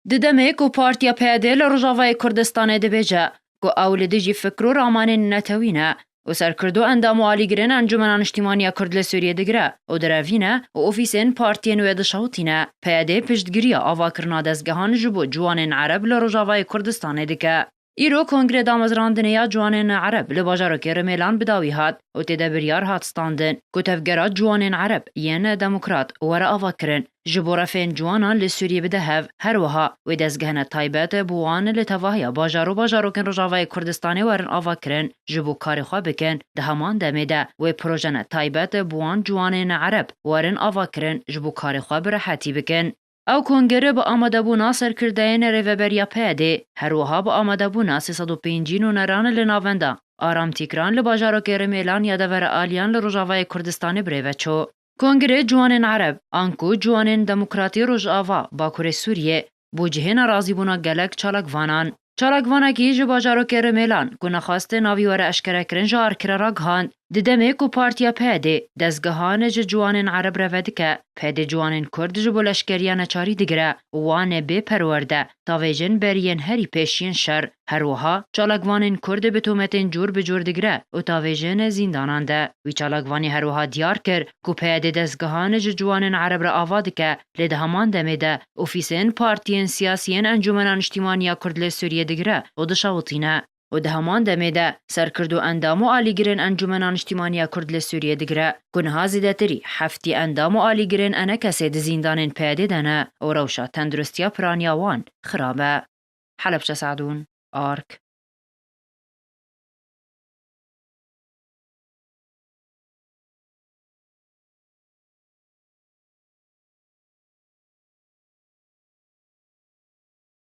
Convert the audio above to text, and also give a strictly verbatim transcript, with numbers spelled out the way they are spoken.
Di demê ku Partiya P Y D li Rojavayê Kurdistanê dibêje ku ew li dijî fikr û ramanên netewî ne û serkirdo endam û alîgirên Encûmena Niştîmaniya Kurd li Sûriyê digire û direvîne û ofîsên partiyên wê dişewitîne, P Y D piştgiriya avakirina dezgehan ji bo ciwanên Ereb li Rojavayê Kurdistanê dike. Îro Kongre Damezrandinê ya Ciwanên Ereb li bajarokê Rimêlan bi dawî hat û tê de biryar hat standin ku tevgera ciwanên Ereb yên demokrat were avakirin, ji bo refên ciwanan li Sûriyê bide hev. Her wiha wê dezgehine taybet bi wan li tevahiya bajar û bajarokên Rojavayê Kurdistanê werin avakirin, ji bo karê xwe bikin. Di heman demê de wê projene taybet bi wan ciwanên Ereb werin avakirin, ji bo karê xwe bi rehetî bikin. Ew kongere bi amadebûna serkirdeyên Rêveberiya P Y D, her wiha bi amadebûna sê sed û pêncî nûneran li navenda Aram Tîkran li bajarokê Rimêlan ya devera Aliyan li Rojavayê Kurdistanê birêve çû. Kongrê Ciwanên Ereb, anku Ciwanên Demokratî Rojava Bakurê Sûriyê, bû cihê nerazîbûna gelek çalakvanan. Çalakvanekî ji bajarokê Rimêlan ku nexwest navî were eşkerekirin ji arkira ragihand. Di demê ku Partiya P Y D dezgehan ji ciwanên Ereb re vedike, P Y D ciwanên Kurd ji bo leşkeriya neçarî digire û wan ê bê perwerde, tavêjin beriyên herî pêş yên şer. Her wiha çalakvanên Kurd bi tometên cûr bi cûr digire û tavêjin zîndanan de. Wî çalakvanî her wiha diyar kir ku P Y D dezgehan ji ciwanên Ereb re ava dike, lê di heman demê de ofîsên partiyên siyasiyên Encûmena Niştîmaniya Kurd li Sûriyê digire û dişewitîne. Û di heman demê de serkirdo endam û alîgirên Encûmena Niştîmaniya Kurd li Sûriyê digire, ku niha zêdetirî heftî endam û alîgirên enekesê di zîndanên P Y D de ne û rewşa tenduristiya piraniya wan xirab e. Helebçe Sadûn, Ark.